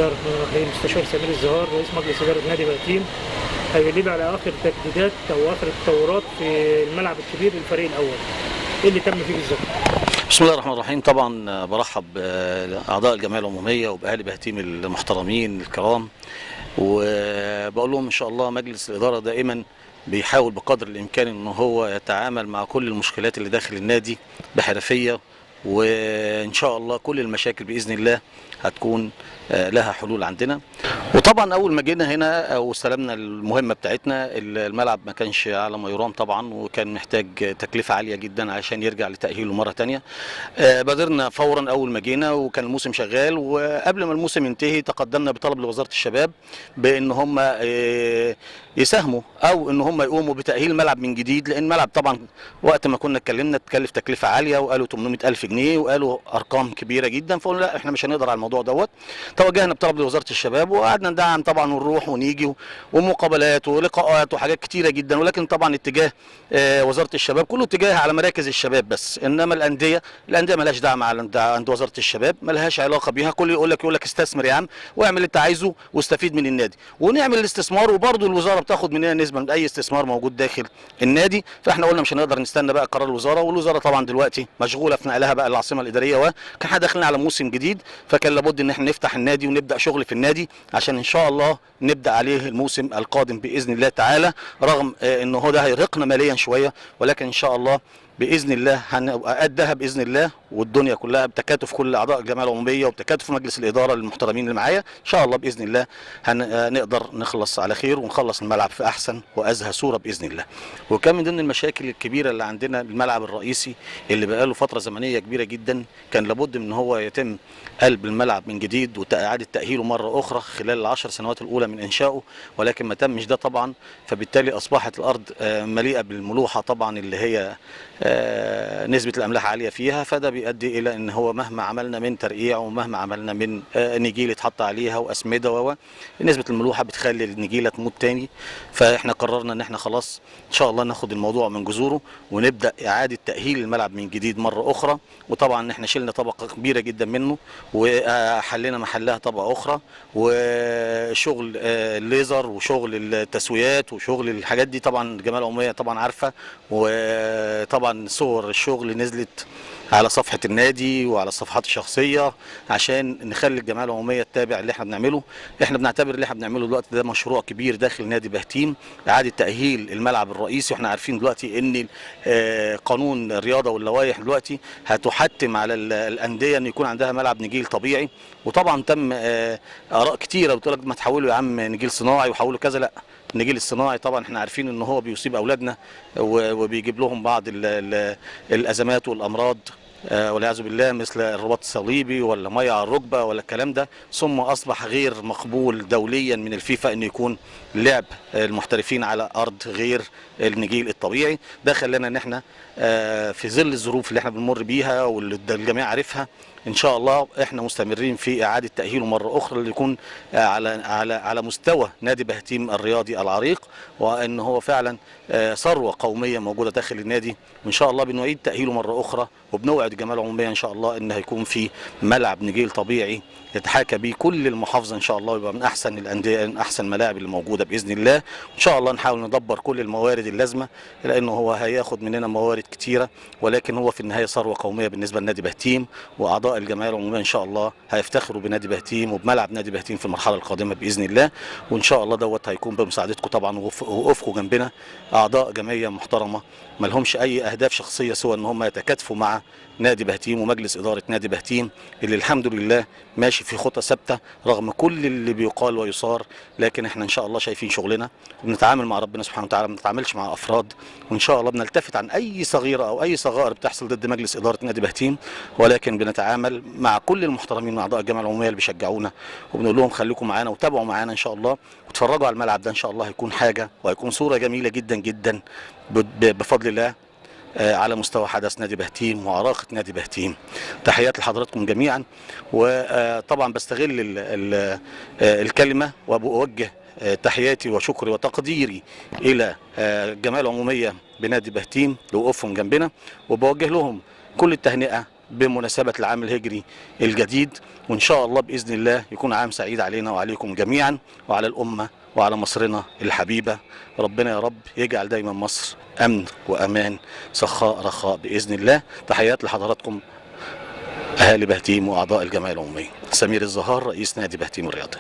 الله الرحمن الرحيم. مستشار سمير الزهار رئيس مجلس إدارة نادي بهتيم هيقول على آخر تجديدات أو آخر التطورات في الملعب الكبير للفريق الأول، إيه اللي تم فيه بالظبط؟ بسم الله الرحمن الرحيم. طبعا برحب باعضاء الجمعية العمومية وباهالي بهتيم المحترمين الكرام، وبقول لهم ان شاء الله مجلس الادارة دائما بيحاول بقدر الامكان ان هو يتعامل مع كل المشكلات اللي داخل النادي بحرفيه، وان شاء الله كل المشاكل باذن الله هتكون لها حلول عندنا. وطبعا اول ما جينا هنا واستلمنا المهمة بتاعتنا، الملعب ما كانش على ما يرام طبعا، وكان محتاج تكلفة عالية جدا عشان يرجع لتاهيله مرة ثانية. بادرنا فورا اول ما جينا وكان الموسم شغال، وقبل ما الموسم ينتهي تقدمنا بطلب لوزارة الشباب بان هم يساهموا او ان هم يقوموا بتاهيل الملعب من جديد، لان الملعب طبعا وقت ما كنا اتكلمنا تكلف تكلفة عالية، وقالوا 800,000 جنيه وقالوا ارقام كبيرة جدا، فقلنا لا احنا مش هنقدر على الموضوع دوت. توجهنا بطلب لوزارة الشباب وقعدنا ندعم طبعا ونروح ونيجي ومقابلات ولقاءات وحاجات كتيرة جدا، ولكن طبعا اتجاه وزارة الشباب كله اتجاه على مراكز الشباب بس، انما الاندية مالهاش دعم عند وزارة الشباب، مالهاش علاقة بيها. كل يقول لك استثمر يا عم واعمل اللي انت عايزه واستفيد من النادي، ونعمل الاستثمار، وبرده الوزارة بتاخد مننا نسبه من اي استثمار موجود داخل النادي. فاحنا قلنا مش هنقدر نستنى بقى قرار الوزارة، والوزارة طبعا دلوقتي مشغولة في نقلها بقى العاصمة الادارية، وكان احنا داخلين على موسم جديد، فكان لابد ان احنا نفتح النادي ونبدا شغل في النادي عشان ان شاء الله نبدا عليه الموسم القادم باذن الله تعالى، رغم ان هو ده هيرهقنا ماليا شوية، ولكن ان شاء الله باذن الله هنبقى قدها باذن الله، والدنيا كلها بتكاتف كل اعضاء الجمعية العمومية وبتكاتف مجلس الادارة المحترمين اللي معايا، ان شاء الله باذن الله هنقدر نخلص على خير ونخلص الملعب في احسن وازهى صوره باذن الله. وكان من ضمن المشاكل الكبيرة اللي عندنا الملعب الرئيسي اللي بقاله فترة زمنية كبيرة جدا، كان لابد من هو يتم قلب الملعب من جديد واعاده تاهيله مرة اخرى خلال ال10 سنوات الاولى من انشائه، ولكن ما تمش ده طبعا، فبالتالي اصبحت الارض مليئة بالملوحه طبعا اللي هي نسبة الأملاح عالية فيها، فده بيؤدي إلى أن هو مهما عملنا من ترقيع ومهما عملنا من نجيل اتحط عليها وأسمدة نسبة الملوحة بتخلي النجيلة تموت تاني. فإحنا قررنا أن إحنا خلاص إن شاء الله ناخد الموضوع من جذوره ونبدأ إعادة تأهيل الملعب من جديد مرة أخرى. وطبعا إحنا شلنا طبقة كبيرة جدا منه وحلينا محلها طبقة أخرى، وشغل الليزر وشغل التسويات وشغل الحاجات دي طبعا الجمعية العمومية طبعا عارفة، وطبعا صور الشغل نزلت على صفحة النادي وعلى الصفحات الشخصية عشان نخلي الجمعية العمومية تتابع اللي احنا بنعمله. احنا بنعتبر اللي احنا بنعمله دلوقتي ده مشروع كبير داخل نادي بهتيم، إعادة تأهيل الملعب الرئيسي. واحنا عارفين دلوقتي ان قانون الرياضة واللوائح دلوقتي هتحتم على الأندية ان يكون عندها ملعب نجيل طبيعي، وطبعا تم آراء كتيرة بتقول لك ما تحولوا يا عم نجيل صناعي وحولوا كذا. لا، النجيل الصناعي طبعا احنا عارفين ان هو بيصيب اولادنا وبيجيب لهم بعض الازمات والامراض والعياذ بالله، مثل الرباط الصليبي ولا مية على الركبة ولا الكلام ده، ثم اصبح غير مقبول دوليا من الفيفا ان يكون لعب المحترفين على ارض غير النجيل الطبيعي. ده خلانا ان احنا في ظل الظروف اللي احنا بنمر بيها واللي الجميع عارفها، ان شاء الله احنا مستمرين في اعاده تاهيله مرة اخرى اللي يكون على على على مستوى نادي بهتيم الرياضي العريق، وان هو فعلا ثروة قومية موجودة داخل النادي. وان شاء الله بنعيد تاهيله مرة اخرى، وبنوعد الجمعية العمومية ان شاء الله ان هيكون في ملعب نجيل طبيعي يتحاكى به كل المحافظة ان شاء الله، ويبقى من احسن الاندية من احسن الملاعب اللي موجودة باذن الله. وان شاء الله نحاول ندبر كل الموارد اللازمة، لانه هو هياخد مننا موارد كتيرة، ولكن هو في النهاية ثروة قومية بالنسبة لنادي بهتيم، واعضاء الجمعية العمومية ان شاء الله هيفتخروا بنادي بهتيم وبملعب نادي بهتيم في المرحلة القادمة باذن الله. وان شاء الله دوت هيكون بمساعدتكم طبعا ووقوفكم جنبنا، اعضاء جمعية محترمه ما لهمش اي اهداف شخصية سوى ان هم يتكاتفوا مع نادي بهتيم ومجلس ادارة نادي بهتيم اللي الحمد لله ماشي في خطى ثابتة رغم كل اللي بيقال ويصار، لكن احنا ان شاء الله شايفين شغلنا وبنتعامل مع ربنا سبحانه وتعالى، ما بنتعاملش مع افراد، وان شاء الله بنلتفت عن اي صغيرة او اي صغائر بتحصل ضد مجلس ادارة نادي بهتيم، ولكن بنتعامل مع كل المحترمين من اعضاء الجمعية العمومية اللي بيشجعونا، وبنقول لهم خليكم معانا وتابعوا معانا ان شاء الله، واتفرجوا على الملعب ده ان شاء الله هيكون حاجة وهيكون صوره جميلة جدا جدا بفضل الله على مستوى حدث نادي بهتيم وعراقة نادي بهتيم. تحيات لحضراتكم جميعا، وطبعا بستغل الكلمة وبوجه تحياتي وشكري وتقديري إلى الجمعية العمومية بنادي بهتيم لوقوفهم جنبنا، وبوجه لهم كل التهنئة بمناسبة العام الهجري الجديد، وإن شاء الله بإذن الله يكون عام سعيد علينا وعليكم جميعا وعلى الأمة وعلى مصرنا الحبيبة. ربنا يا رب يجعل دايما مصر أمن وأمان، سخاء رخاء بإذن الله. تحيات لحضراتكم أهالي بهتيم وأعضاء الجمعية العمومية. سمير الزهار، رئيس نادي بهتيم الرياضي.